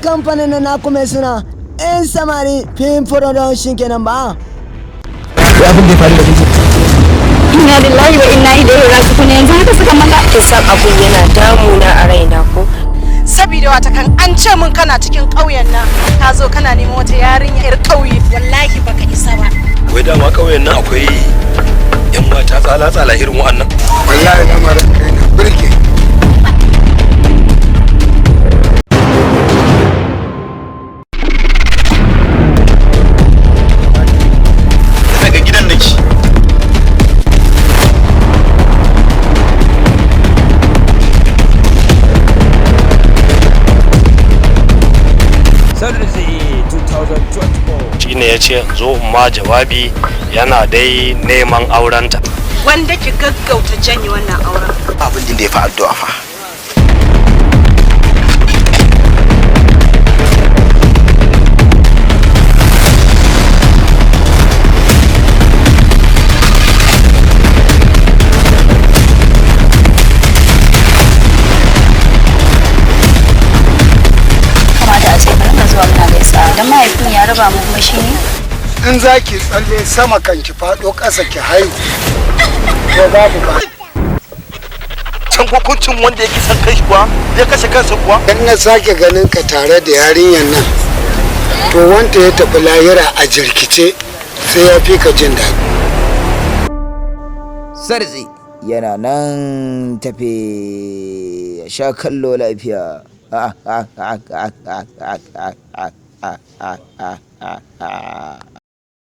Kamfanin na naku mai suna 'Yan Samari Film Production kenan ba. Wai abin da ya faru da kike? Inna lillahi wa inna ilaihi raji'un, yanzu haka suka maka. Kin san abun yana damuna a raina ko? Saboda wata kan an ce mun kana cikin ƙauyen nan, ka zo kana neman wata yarinya yar ƙauye, wallahi baka isa ba. Wai dama ƙauyen nan akwai yan mata tsala-tsala irin wa'annan? Wallahi lamarin kai na birge. Daga gidan nake. Sarzi 2024. Shine ya ce zo in ma jawabi, yana dai neman aurenta. Wanda ki gaggauta janye wannan auren. Abin da ya fi addu'a fa. Kamata a ce ka rinka zuwa muna gaisa, don mahaifin ya raba mu kuma shi ne. In za ki tsalle sama kan ki faɗo ƙasa ki haihu, to babu ba. Can hukuncin wanda ya kisan kai kuwa, ya kashe kansa kuwa? Dan na sake ganin ka tare da yarinyar nan, to wanda ya tafi lahira a jirkice sai ya fi ka jin daɗi. Sarzi yana nan tafe, sha kallo lafiya.